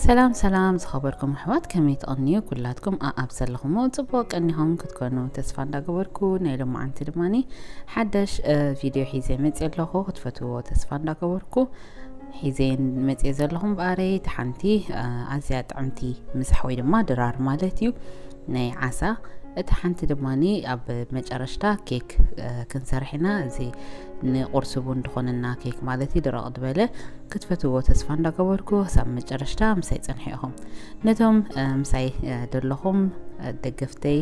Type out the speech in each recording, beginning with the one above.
ሰላም ሰላም ዝኸበርኩም ኣሕዋት፣ ከመይ ትቐንዩ? ኩላትኩም ኣኣብ ዘለኹሞ ጽቡቕ ቀኒኹም ክትኮኑ ተስፋ እንዳገበርኩ፣ ናይ ሎማዓንቲ ድማኒ ሓደሽ እ፣ ቪድዮ ሒዘ መጽየ ኣለኹ። ክትፈትዎ ተስፋ እንዳገበርኩ፣ ሒዘ መጽየ ዘለኹ እምበኣረይ፣ እቲ ሓንቲ እ፣ ኣዝያ ጥዕምቲ ምሳሕ ወይ ድማ ድራር ማለት እዩ፣ ናይ ዓሳ። እቲ ሓንቲ ድማኒ ኣብ መጨረሽታ ኬክ እ፣ ክንሰርሕ ኢና። እዚ ንቁርሲ ቡን ዝኾነና ኬክ ማለት እዩ፣ ድረቕ ዝበለ። ክትፈትዎ ተስፋ እንዳገበርኩ፣ ክሳብ መጨረሽታ ምሳይ ጽንሑ ኢኹም። ነቶም እ፣ ምሳይ እ፣ ደለኹም እ፣ ደገፍተይ፣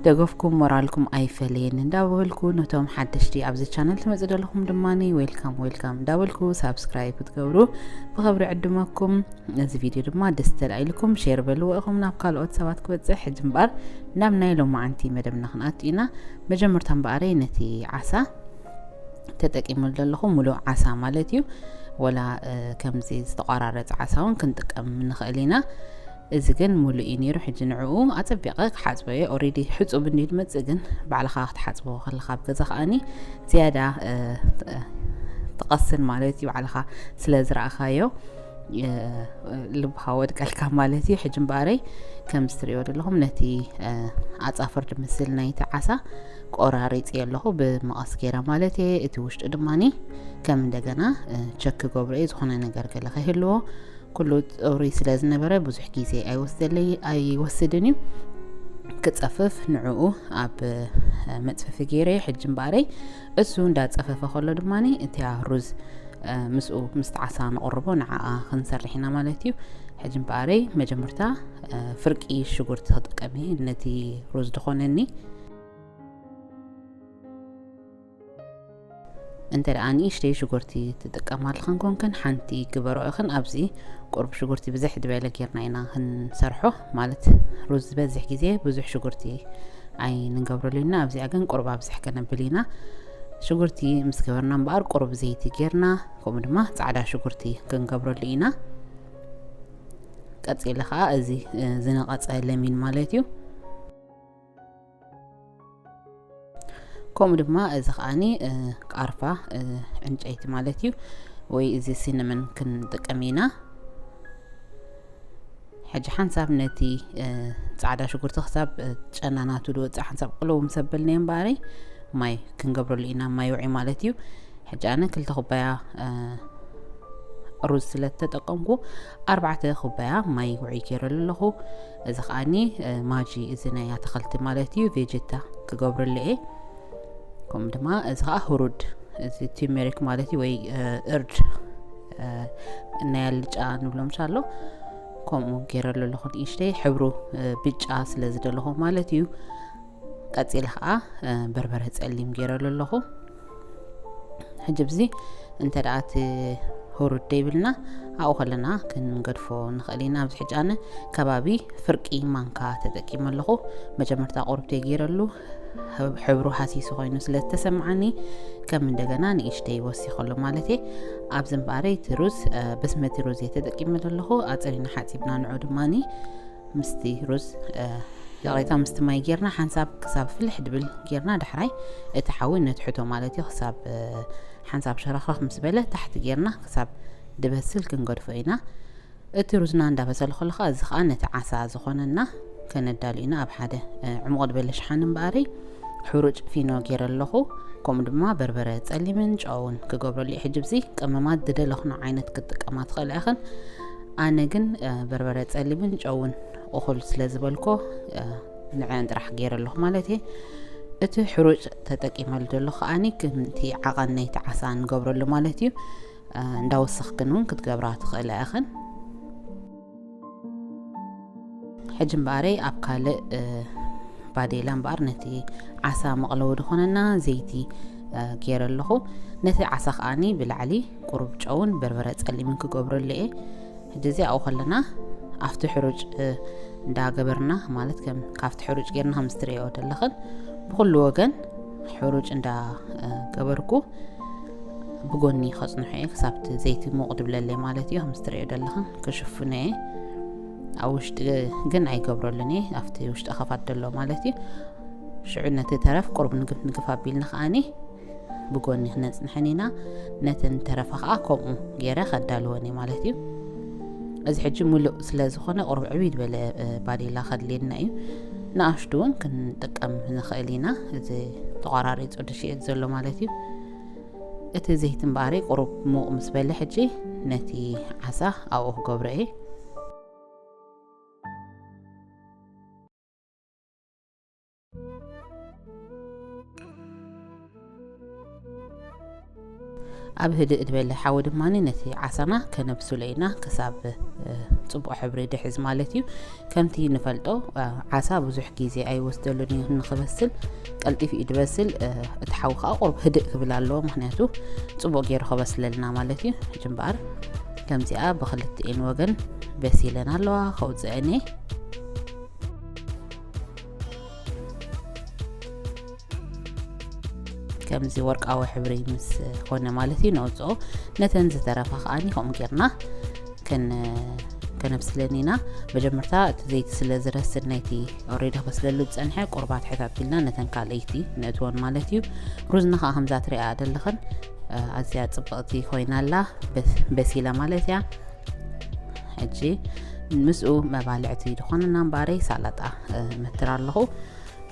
ደገፍኩም ሞራልኩም ኣይፈለየኒ እንዳበልኩ፣ ነቶም ሓደሽቲ ኣብዚ ቻነል ትመጹ ደለኹም ድማኒ ዌልካም ዌልካም እንዳበልኩ ሳብስክራይብ ክትገብሩ ብኽብሪ ዕድመኩም። እዚ ቪድዮ ድማ ደስ ተላኢልኩም ሼር በልዎ ኢኹም ናብ ካልኦት ሰባት ክበጽሕ። ሕጂ እምበኣር ናብ ናይ ሎማዓንቲ መደብና ክንኣቱ ኢና። መጀመርታ እምበኣረይ ነቲ ዓሳ ተጠቂመሉ ዘለኹ፣ ሙሉእ ዓሳ ማለት እዩ። ወላ እ፣ ከምዚ ዝተቋራረጸ ዓሳ እውን ክንጥቀም ንኽእል ኢና። እዚ ግን ሙሉእ እዩ ነይሩ። ሕጂ ንዕኡ ኣጸቢቐ ክሓጽቦ እየ። ኦሬዲ ሕጹብ እንዲ ዝመጽእ ግን ባዕልኻ ክትሓጽቦ ከለኻ ኣብ ገዛ ከኣኒ ዝያዳ እ፣ እ፣ ትቐስን ማለት እዩ፣ ባዕልኻ ስለ ዝረኣኻዮ እ፣ ልብኻ ወድቀልካ ማለት እዩ። ሕጂ እምበኣረይ ከም ዝትሪኦ ዘለኹም ነቲ እ፣ ኣጻፍር ድምስል ናይቲ ዓሳ ቆራሪጽ ኣለኹ ብመቐስ ገይረ ማለት እየ። እቲ ውሽጡ ድማኒ ከም እንደገና እ፣ ቸክ ክገብሮ እየ፣ ዝኾነ ነገር ገለ ከይህልዎ። ኩሉ ጽሩይ ስለ ዝነበረ ብዙሕ ግዜ ኣይወስደለይ ኣይወስድን እዩ ክጸፍፍ። ንዕኡ ኣብ እ፣ መጽፈፊ ገይረ። ሕጂ እምበኣረይ እሱ እንዳጸፈፈ ከሎ ድማኒ እቲያ ሩዝ እ፣ ምስኡ ምስቲ ዓሳ ንቕርቦ ንዓኣ ክንሰርሕ ኢና ማለት እዩ። ሕጂ እምበኣረይ መጀመርታ እ፣ ፍርቂ ሽጉርቲ ክጥቀም እየ ነቲ ሩዝ ዝኾነኒ። እንተ ደኣ ንእሽተይ ሽጉርቲ ትጥቀማ ኣለኽን ኮንክን ሓንቲ ግበሮ ኢኽን። ኣብዚ ቁሩብ ሽጉርቲ ብዝሕ ዝበለ ጌርና ኢና ክንሰርሖ፣ ማለት ሩዝ ዝበዝሕ ግዜ ብዙሕ ሽጉርቲ ኣይንገብረሉ ኢና። ኣብዚኣ ግን ቁሩብ ኣብዝሕ ከነብል ኢና። ሽጉርቲ ምስ ገበርና እምበኣር ቁሩብ ዘይቲ ጌርና፣ ከምኡ ድማ ጻዕዳ ሽጉርቲ ክንገብረሉ ኢና። ቀጺለ ኸኣ እዚ እ፣ ዝነቐጸ ለሚን ማለት እዩ። ከምኡ ድማ እዚ ከኣኒ እ፣ ቃርፋ እ፣ ዕንጨይቲ ማለት እዩ፣ ወይ እዚ ሲነመን ክንጥቀም ኢና። ሕጂ ሓንሳብ ነቲ እ፣ ጻዕዳ ሽጉርቲ ክሳብ እ፣ ጨና ናቱ ዝወጽእ ሓንሳብ ቅልው ምስ ኣበልናዮ እምበኣረይ ማይ ክንገብረሉ ኢና፣ ማይ ውዒ ማለት እዩ። ሕጂ ኣነ ክልተ ኩባያ እ፣ ሩዝ ስለ እተጠቀምኩ ኣርባዕተ ኩባያ ማይ ውዒ ገይረሉ ኣለኹ። እዚ ከኣኒ እ፣ ማጂ እዚ ናይ ኣትክልቲ ማለት እዩ፣ ቬጀታ ክገብረሉ እየ። ከምኡ ድማ እዚ ከዓ ህሩድ፣ እዚ ቲሜሪክ ማለት እዩ፣ ወይ እ፣ እርድ እ፣ ናይ ኣልጫ ንብሎ ምሻ ኣሎ፣ ከምኡ ገይረሉ ኣለኹ። ንእሽተይ ሕብሩ እ፣ ብጫ ስለ ዝደለኹ ማለት እዩ። ቀጺለ ከዓ እ፣ በርበረ ጸሊም ገይረሉ ኣለኹ። ሕጂ ብዚ እንተ ደኣ እቲ ህሩድ ደይብልና ኣብኡ ከለና ክንገድፎ ንኽእል ኢና። ኣብዚ ሕጂ ኣነ ከባቢ ፍርቂ ማንካ ተጠቂመ ኣለኹ። መጀመርታ ቁሩብተይ ገይረሉ፣ ሕብሩ ሃሲሱ ኮይኑ ስለ ዝተሰምዓኒ ከም እንደገና ንእሽተይ ወሲኸሉ ማለት እየ። ኣብዚ እምበኣረይ እቲ ሩዝ እ፣ በስመቲ ሩዝ እየ ተጠቂመ ዘለኹ። ኣፅሪና ሓፂብና ንዑ ድማኒ ምስቲ ሩዝ እ፣ ይቕሬታ ምስቲ ማይ ጌርና ሓንሳብ ክሳብ ፍልሕ ድብል ጌርና ዳሕራይ እቲ ሓዊ ነትሕቶ ማለት እዩ። ክሳብ እ፣ ሓንሳብ ሸረኽረኽ ምስ በለ ታሕቲ ጌርና ክሳብ ድበስል ክንገድፎ ኢና። እቲ ሩዝና እንዳበሰለ ከሎ ኸዓ እዚ ኸዓ ነቲ ዓሳ ዝኾነና ከነዳሉ ኢና። ኣብ ሓደ እ፣ ዕሙቕ ዝበለ ሸሓኒ እምበኣረይ ሕሩጭ ፊኖ ገይረ ኣለኹ። ከምኡ ድማ በርበረ ጸሊምን ጨውን ክገብረሉ እየ። ሕጂ ብዚ ቀመማት ዝደለኽኖ ዓይነት ክትጥቀማ ትኽእላ ኢኽን። ኣነ ግን እ፣ በርበረ ጸሊምን ጨውን እኹል ስለ ዝበልኮ እ፣ ንዐን ጥራሕ ገይረ ኣለኹ ማለት እየ። እቲ ሕሩጭ ተጠቂመሉ ዘለኹ ከኣኒ ከምቲ ዓቐን ናይቲ ዓሳ ንገብረሉ ማለት እዩ። እ፣ እንዳወሰኽክን እውን ክትገብራ ትኽእላ ኢኽን። ሕጂ እምበኣረይ ኣብ ካልእ እ፣ ባዴላ እምበኣር ነቲ ዓሳ መቕለዊ ዝኾነና ዘይቲ እ፣ ገይረ ኣለኹ። ነቲ ዓሳ ከኣኒ ብላዕሊ ቁሩብ ጨውን በርበረ ጸሊምን ክገብረሉ እየ። ሕጂ እዚ ኣብኡ ከለና ኣብቲ ሕሩጭ እ፣ እንዳገበርና ማለት ከም ካብቲ ሕሩጭ ጌርና ከም ዝትርእዮ ዘለኽን ብኩሉ ወገን ሕሩጭ እንዳ እ፣ ገበርኩ ብጎኒ ከጽንሖ እየ ክሳብ እቲ ዘይቲ ሙቕ ድብለለይ ማለት እዩ። ከም ዝትርእዮ ዘለኽን ክሽፍኖ እየ። ኣብ ውሽጢ ግን ኣይገብረሉን እየ፣ ኣብቲ ውሽጢ ኸፋት ዘሎ ማለት እዩ። ሽዑ ነቲ ተረፍ ቁሩብ ንግፍ ንግፍ ኣቢልና ከኣኒ ብጎኒ ክነጽንሐን ኢና። ነተን ተረፋ ከኣ ከምኡ ገይረ ከዳልወን እየ ማለት እዩ። እዚ ሕጂ ሙሉእ ስለ ዝኾነ ቁሩብ ዕብይ ዝበለ ባዴላ ከድልየና እዩ። ንኣሽቱ እውን ክንጥቀም ንኽእል ኢና። እዚ ተቋራሪፁ ድሽየት ዘሎ ማለት እዩ። እቲ ዘይቲ እምበኣረይ ቁሩብ ሙቕ ምስ በለ ሕጂ ነቲ ዓሳ ኣብኡ ክገብሮ እየ። ኣብ ህድእ ዝበለ ሓዊ ድማ ነቲ ዓሳና ከነብስሎ ኢና ክሳብ ጽቡቕ ሕብሪ ድሕዝ ማለት እዩ። ከምቲ ንፈልጦ ዓሳ ብዙሕ ግዜ ኣይወስደሉን እዩ ንኽበስል፣ ቀልጢፉ እዩ ዝበስል። እቲ ሓዊ ከዓ ቁሩብ ህድእ ክብል ኣለዎ፣ ምክንያቱ ጽቡቕ ገይሩ ክበስለልና ማለት እዩ። ሕጂ እምበኣር ከምዚኣ ብክልቲኤን ወገን በሲለን ኣለዋ፣ ከውፅአን እየ። ከምዚ ወርቃዊ ሕብሪ ምስ ኮነ ማለት እዩ ነውፅኦ። ነተን ዝተረፋ ከዓኒ ከምኡ ጌርና ከነብስለን ኢና። መጀመርታ እቲ ዘይቲ ስለ ዝረስን ናይቲ ኦሬዲ ክበስለሉ ዝፀንሐ ቁርባት ሕታት ኢልና ነተን ካልኣይቲ ነእትወን ማለት እዩ። ሩዝና ከዓ ከምዛ ትሪኣ ዘለኽን ኣዝያ ፅብቕቲ ኮይና ኣላ፣ በሲላ ማለት እያ። ሕጂ ምስኡ መባልዕቲ ዝኾነና እምበኣረይ ሳላጣ መትር ኣለኹ።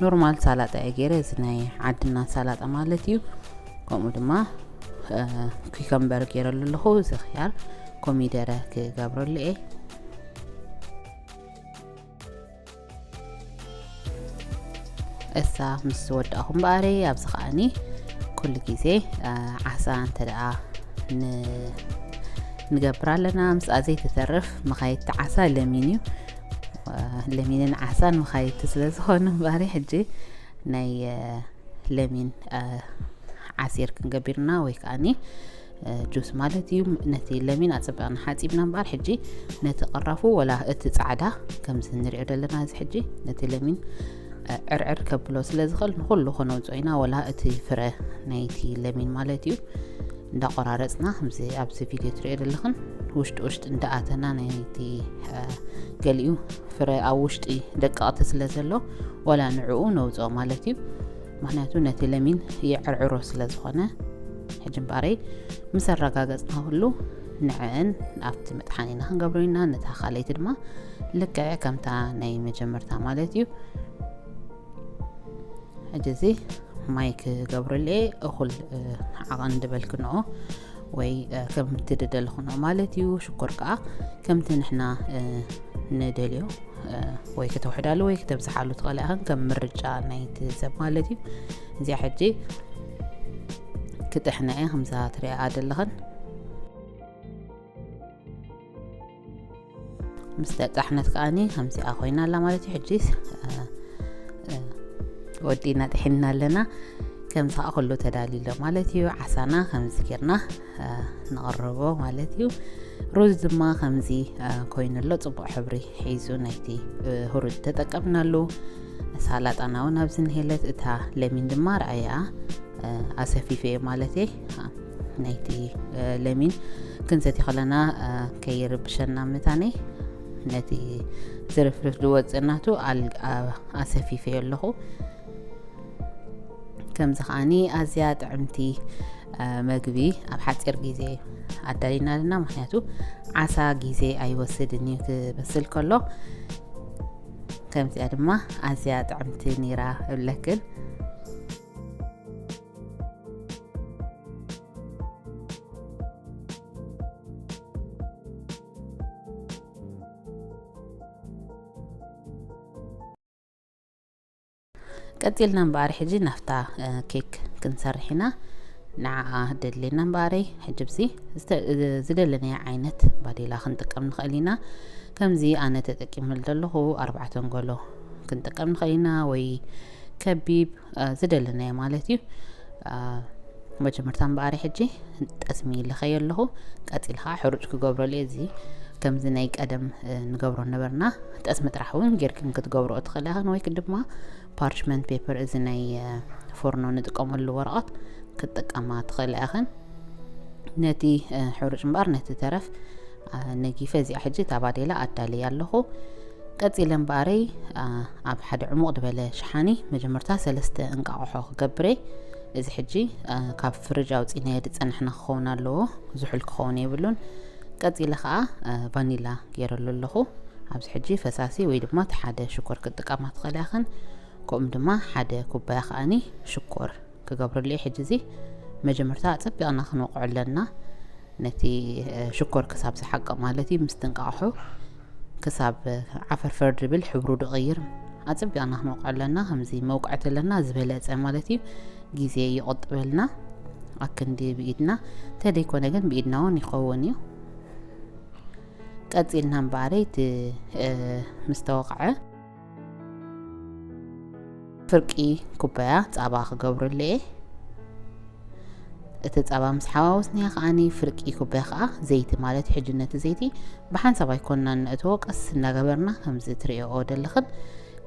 ኖርማል ሳላጣ እየ ገይረ፣ እዚ ናይ ዓድና ሳላጣ ማለት እዩ። ከምኡ ድማ ኩከምበር ገይረሉ ኣለኹ። እዚ ኽያር ኮሚደረ ክገብረሉ እየ። እሳ ምስ ወዳእኹ እምበኣረይ ኣብዚ ከዓኒ ኩሉ ግዜ ዓሳ እንተ ደኣ ንገብር ኣለና። ምስኣ ዘይትተርፍ መኻይድቲ ዓሳ ለሚን እዩ። ለሚንን ዓሳን መኻይድቲ ስለ ዝኾኑ እምበኣረይ ሕጂ ናይ ለሚን ዓሲር ክንገብርና ወይ ከዓኒ ጁስ ማለት እዩ። ነቲ ለሚን ኣጸቢቕና ሓጺብና እምበኣር ሕጂ ነቲ ቅራፉ ወላ እቲ ጻዕዳ ከምዚ ንሪኦ ዘለና እዚ ሕጂ ነቲ ለሚን ዕርዕር ከብሎ ስለ ዝኽእል ንኹሉ ከነውፅኦ ኢና፣ ወላ እቲ ፍረ ናይቲ ለሚን ማለት እዩ። እንዳቆራረፅና ከምዚ ኣብዚ ቪድዮ ትሪኦ ዘለኽን ውሽጢ ውሽጢ እንዳኣተና ናይቲ ገሊኡ ፍረ ኣብ ውሽጢ ደቀቕቲ ስለ ዘሎ ወላ ንዕኡ ነውፅኦ ማለት እዩ። ምክንያቱ ነቲ ለሚን ይዕርዕሮ ስለ ዝኾነ ሕጂ እምበኣረይ ምስ ኣረጋገፅና ኩሉ ንዕአን ኣብቲ መጥሓኒና ክንገብሮ ኢና። ነታ ካልኣይቲ ድማ ልክዕ ከምታ ናይ መጀመርታ ማለት እዩ። ሕጂ እዚ ማይ ክገብረሉ እየ። እኹል ዓቐን ድበልክንኦ ወይ ከምቲ ድደልኽንኦ ማለት እዩ። ሽኮር ከዓ ከምቲ ንሕና ንደልዮ ወይ ክተውሕዳሉ ወይ ክተብዝሓሉ ትኽእላ ኢኽን፣ ከም ምርጫ ናይቲ ሰብ ማለት እዩ። እዚኣ ሕጂ ክጥሕና እየ፣ ከምዛ ትሪኣ ዘለኽን። ምስ ተጣሕነት ከዓኒ ከምዚኣ ኮይና ኣላ ማለት እዩ። ሕጂ ወዲና ጥሒንና ኣለና። ከምዚ ከዓ ኩሉ ተዳልዩ ኣሎ ማለት እዩ። ዓሳና ከምዚ ጌርና ንቕርቦ ማለት እዩ። ሩዝ ድማ ከምዚ ኮይኑ ኣሎ፣ ጽቡቕ ሕብሪ ሒዙ ናይቲ ህሩጭ ተጠቀምናሉ። ሳላጣና እውን ኣብዚ ንሄለት፣ እታ ለሚን ድማ ረኣያ ኣሰፊፈ እየ ማለት እየ። ናይቲ ለሚን ክንሰቲ ከለና ከይርብሸና ምታነይ ነቲ ዝርፍርፍ ዝወፅእ ናቱ ኣሰፊፈ ኣለኹ። ከምዚ ከዓኒ ኣዝያ ጥዕምቲ መግቢ ኣብ ሓፂር ግዜ ኣዳሊና ኣለና። ምክንያቱ ዓሳ ግዜ ኣይወስድን እዩ ክበስል ከሎ። ከምዚኣ ድማ ኣዝያ ጥዕምቲ ኒራ እብለክን። ቀጺልና እምበኣር ሕጂ ናፍታ ኬክ ክንሰርሕ ኢና። ንዓኣ ደድልየና እምበኣረይ ሕጂ ብዚ ዝደለናዮ ዓይነት ባዴላ ክንጥቀም ንኽእል ኢና። ከምዚ ኣነ ተጠቂመሉ ዘለኹ ኣርባዕተ ኣንጎሎ ክንጥቀም ንኽእል ኢና፣ ወይ ከቢብ ዝደለናዮ ማለት እዩ። መጀመርታ እምበኣሪ ሕጂ ጠስሚ ኢለኸዮ ኣለኹ። ቀጺልካ ሕሩጭ ክገብረሉ እየ። እዚ ከምዚ ናይ ቀደም ንገብሮ ነበርና። ጠስሚ ጥራሕ እውን ጌርክን ክትገብርኦ ትኽእላ ኢኽን፣ ወይ ድማ ፓርችመንት ፔፐር፣ እዚ ናይ ፎርኖ ንጥቀመሉ ወረቐት ክትጥቀማ ትኽእላ ኢኽን። ነቲ ሕሩጭ እምበኣር ነቲ ተረፍ ነጊፈ እዚኣ ሕጂ እታ ባዴላ ኣዳልያ ኣለኹ። ቀጺለ እምበኣረይ ኣብ ሓደ ዕሙቕ ዝበለ ሸሓኒ መጀመርታ ሰለስተ እንቃቑሖ ክገብር እየ። እዚ ሕጂ ካብ ፍርጅ ኣውጺእናዮ ዝጸናሕና ክኸውን ኣለዎ፣ ዝሑል ክኸውን የብሉን። ቀጺለ ኸኣ ቫኒላ ገይረሉ ኣለኹ። ኣብዚ ሕጂ ፈሳሲ ወይ ድማ እቲ ሓደ ሽኮር ክትጥቀማ ትኽእላ ኢኽን። ከምኡ ድማ ሓደ ኩባያ ከኣኒ ሽኮር ክገብረሉ እየ። ሕጂ እዚ መጀመርታ ኣጸቢቕና ክንወቕዖ ኣለና። ነቲ ሽኮር ክሳብ ዝሓቀ ማለት እዩ፣ ምስ ትንቃቕሑ ክሳብ ዓፈርፈር ድብል ሕብሩ ድቕይር ኣጸቢቕና ክንወቕዖ ኣለና። ከምዚ መውቃዕቲ ኣለና ዝበለጸ ማለት እዩ፣ ግዜ ይቆጥበልና። ኣክንዲ ብኢድና ተደይኮነ ግን ብኢድና እውን ይኸውን እዩ። ቀጺልና እምበኣረይ እቲ ምስ ተወቕዐ ፍርቂ ኩባያ ጻባ ክገብረሉ እየ። እቲ ጻባ ምስ ሓዋወስናዮ ከኣኒ ፍርቂ ኩባያ ከኣ ዘይቲ ማለት እዩ። ሕጂ ነቲ ዘይቲ ብሓንሳብ ኣይኮንና ነእትዎ፣ ቀስ እናገበርና ከምዚ ትርእዮ ዘለኽን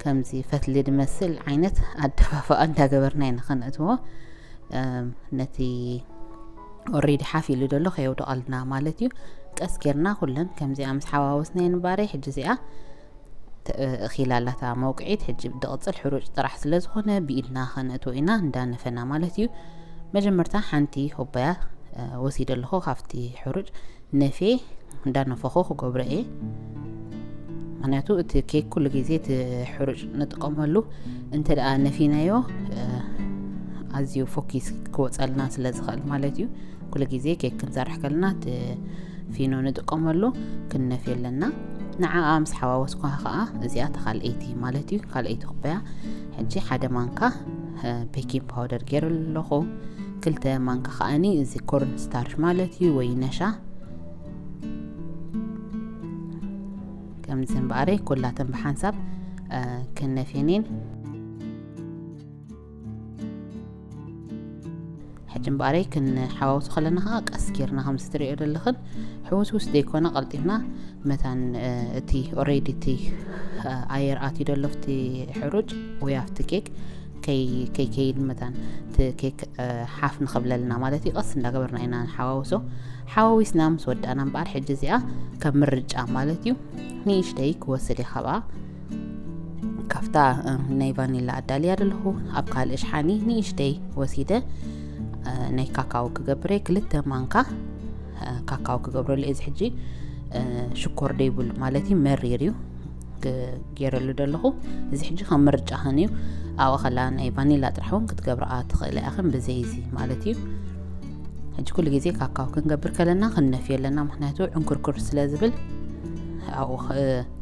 ከምዚ ፈትሊ ድመስል ዓይነት ኣደፋፍኣ እንዳገበርና ኢና ከነእትዎ። ነቲ ኦሬዲ ሓፍ ኢሉ ደሎ ከየውድቐልና ማለት እዩ። ቀስ ጌርና ኩለን ከምዚኣ ምስ ሓዋወስናዮ ንባረይ ሕጂ እዚኣ እኺላ ኣላታ መውቅዒት። ሕጂ ድቕጽል ሕሩጭ ጥራሕ ስለ ዝኾነ ብኢድና ከነእትዎ ኢና እንዳነፈና ማለት እዩ። መጀመርታ ሓንቲ ኩባያ ወሲደ ኣለኹ ካብቲ ሕሩጭ ነፌ እንዳነፈኹ ክገብሮ እየ። ምክንያቱ እቲ ኬክ ኩሉ ግዜ እቲ ሕሩጭ ንጥቀመሉ እንተ ደኣ ነፊናዮ ኣዝዩ ፎኪስ ክወፀልና ስለ ዝኽእል ማለት እዩ። ኩሉ ግዜ ኬክ ክንሰርሕ ከለና እቲ ፊኖ ንጥቀመሉ ክንነፍዮ ኣለና። ንዓኣ ምስ ሓዋወስኳ ከዓ እዚኣ እታ ካልኣይቲ ማለት እዩ፣ ካልኣይቲ ኩባያ። ሕጂ ሓደ ማንካ ቤኪንግ ፓውደር ገይረሉ ኣለኹ። ክልተ ማንካ ከዓኒ እዚ ኮርን ስታርች ማለት እዩ ወይ ነሻ። ከምዚ እምበኣረይ ኩላተን ብሓንሳብ ክንነፍየን እየን። ሕጂ እምበኣረይ ክንሓዋውሶ ከለና ከዓ ቀስ ጌርና ከምዚ ትሪኦ ዘለኽን ሕውስውስ ዘይኮነ ቀልጢፍና መታን እቲ ኦሬዲ እቲ ኣየር ኣትዩ ደሎ ኣብቲ ሕሩጭ ወይ ኣብቲ ኬክ ከይከይድ መታን እቲ ኬክ ሓፍ ንኽብለልና ማለት እዩ። ቀስ እንዳገበርና ኢና ንሓዋውሶ። ሓዋዊስና ምስ ወዳእና እምበኣር ሕጂ እዚኣ ከም ምርጫ ማለት እዩ። ንእሽተይ ክወስድ እየ ካብኣ። ካብታ ናይ ቫኒላ ኣዳልያ ደለኹ ኣብ ካልእ ሽሓኒ ንእሽተይ ወሲደ ናይ ካካው ክገብረ ክልተ ማንካ ካካው ክገብረሉ እዚ ሕጂ ሽኮር ደይብሉ ማለት እዩ፣ መሪር እዩ። ገይረሉ ደለኹ። እዚ ሕጂ ከም ምርጫኽን እዩ። ኣብኡ ከላ ናይ ቫኒላ ጥራሕ እውን ክትገብርኣ ትኽእላ ኢኽን ብዘይ እዚ ማለት እዩ። ሕጂ ኩሉ ግዜ ካካው ክንገብር ከለና ክንነፍዮ ኣለና፣ ምክንያቱ ዕንኩርኩር ስለ ዝብል ኣብኡ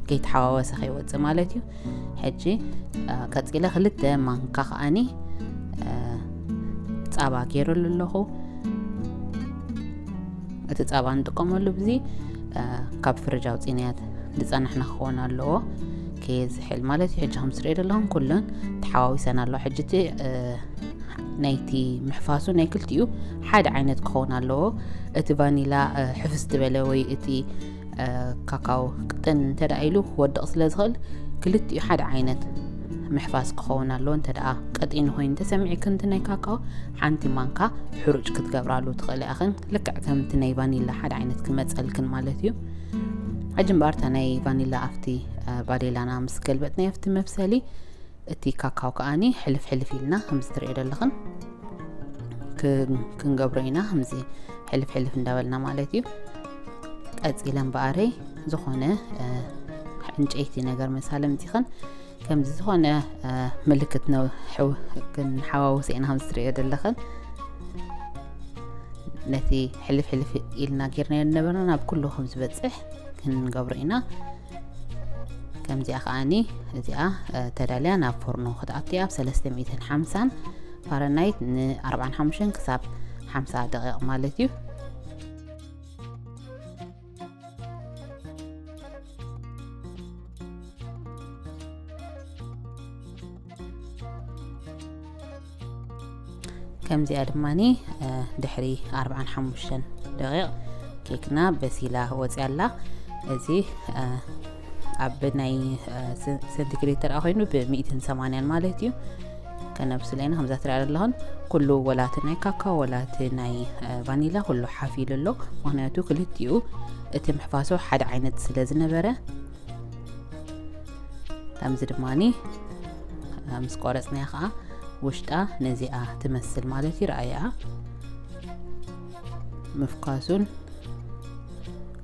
ከይተሓዋወሰ ከይወፅእ ማለት እዩ። ሕጂ ቀፂለ ክልተ ማንካ ከዓኒ ፃባ ገይረሉ ኣለኹ። እቲ ፃባ ንጥቀመሉ ብዚ ካብ ፍርጅ ኣውፂናያ ዝፀናሕና ክኸውን ኣለዎ፣ ከየዝሕል ማለት እዩ። ሕጂ ከም ትሪኦ ዘለኹም ኩለን ተሓዋዊሰን ኣለዋ። ሕጂ እቲ ናይቲ ምሕፋሱ ናይ ክልቲኡ ሓደ ዓይነት ክኸውን ኣለዎ። እቲ ቫኒላ ሕፍስ ዝበለ ወይ እቲ ካካው ቅጥን እንተ ደኣ ኢሉ ክወድቕ ስለ ዝኽእል ክልቲኡ ሓደ ዓይነት ምሕፋስ ክኸውን ኣለዎ። እንተ ደኣ ቀጢኑ ኮይኑ ተሰሚዕክን እቲ ናይ ካካው ሓንቲ ማንካ ሕሩጭ ክትገብራሉ ትኽእላ ኢኽን። ልክዕ ከምቲ ናይ ቫኒላ ሓደ ዓይነት ክመጸልክን ማለት እዩ። ሕጂ እምበኣር እታ ናይ ቫኒላ ኣብቲ ባዴላና ምስ ገልበጥናዮ ኣብቲ መብሰሊ እቲ ካካው ከኣኒ ሕልፍ ሕልፍ ኢልና ከምዚ ትሪኦ ዘለኽን ክንገብሮ ኢና። ከምዚ ሕልፍ ሕልፍ እንዳበልና ማለት እዩ። ቀፂለ እምበኣረይ ዝኾነ ዕንጨይቲ ነገር መሳለ ምፂኽን ከምዚ ዝኾነ ምልክት ክንሓዋውስ ኢና። ከምዚ ትሪኦ ዘለኽን ነቲ ሕልፍ ሕልፍ ኢልና ጌርናዮ ዝነበርና ናብ ኩሉ ከም ዝበፅሕ ክንገብሮ ኢና። ከምዚኣ ከዓኒ እዚኣ ተዳልያ ናብ ፎርኖ ክትኣቱ ኣብ ሰለስተ ሚእትን ሓምሳን ፋረናይት ንኣርባዓን ሓሙሽተን ክሳብ ሓምሳ ደቂቕ ማለት እዩ። ከምዚኣ ድማኒ ድሕሪ ኣርባዓን ሓሙሽተን ደቂቕ ኬክና በሲላ ወፅያ ኣላ። እዚ ኣብ ናይ ሰንቲግሬድ ተደኣ ኮይኑ ብሚእትን ሰማንያን ማለት እዩ። ከነብስሎ ኢና። ከምዛ ትሪኣ ዘለኹን ኩሉ ወላቲ ናይ ካካው ወላቲ ናይ ቫኒላ ኩሉ ሓፍ ኢሉ ኣሎ። ምክንያቱ ክልቲኡ እቲ ምሕፋሶ ሓደ ዓይነት ስለ ዝነበረ ከምዚ ድማኒ ምስ ቆረፅናያ ከዓ ውሽጣ ነዚኣ ትመስል ማለት እዩ። ረኣያ ምፍካሱን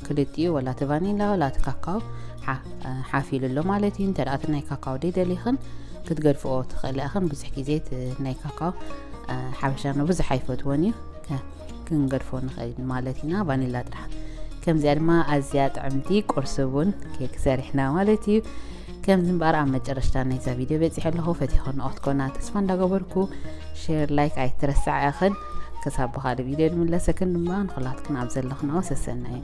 ክልቲኡ፣ ወላ እቲ ቫኒላ ወላ እቲ ካካው ሓ-፣ ሓፍ ኢሉ ኣሎ ማለት እዩ። እንተ ደኣ እቲ ናይ ካካው ደይደሊኽን ክትገድፍኦ ትኽእላ ኢኽን። ብዙሕ ግዜ እቲ ናይ ካካው ሓበሻ ብዙሕ ኣይፈትዎን እዩ። ከ-፣ ክንገድፎ ንኽእል ማለት ኢና፣ ቫኒላ ጥራሕ። ከምዚኣ ድማ ኣዝያ ጥዕምቲ ቁርሲ ቡን ኬክ ሰሪሕና ማለት እዩ። ከምዚ እምበኣር ኣብ መጨረሽታ ናይዛ ቪድዮ በጺሐ ኣለኹ። ፈቲኹንኦ ክትኮና ተስፋ እንዳገበርኩ፣ ሼር፣ ላይክ ኣይትረስዓ ኢኽን። ክሳብ ብኻልእ ቪድዮ ንምለሰክን ድማ ንኹላትክን ኣብ ዘለኽንኦ ሰሰናዩ።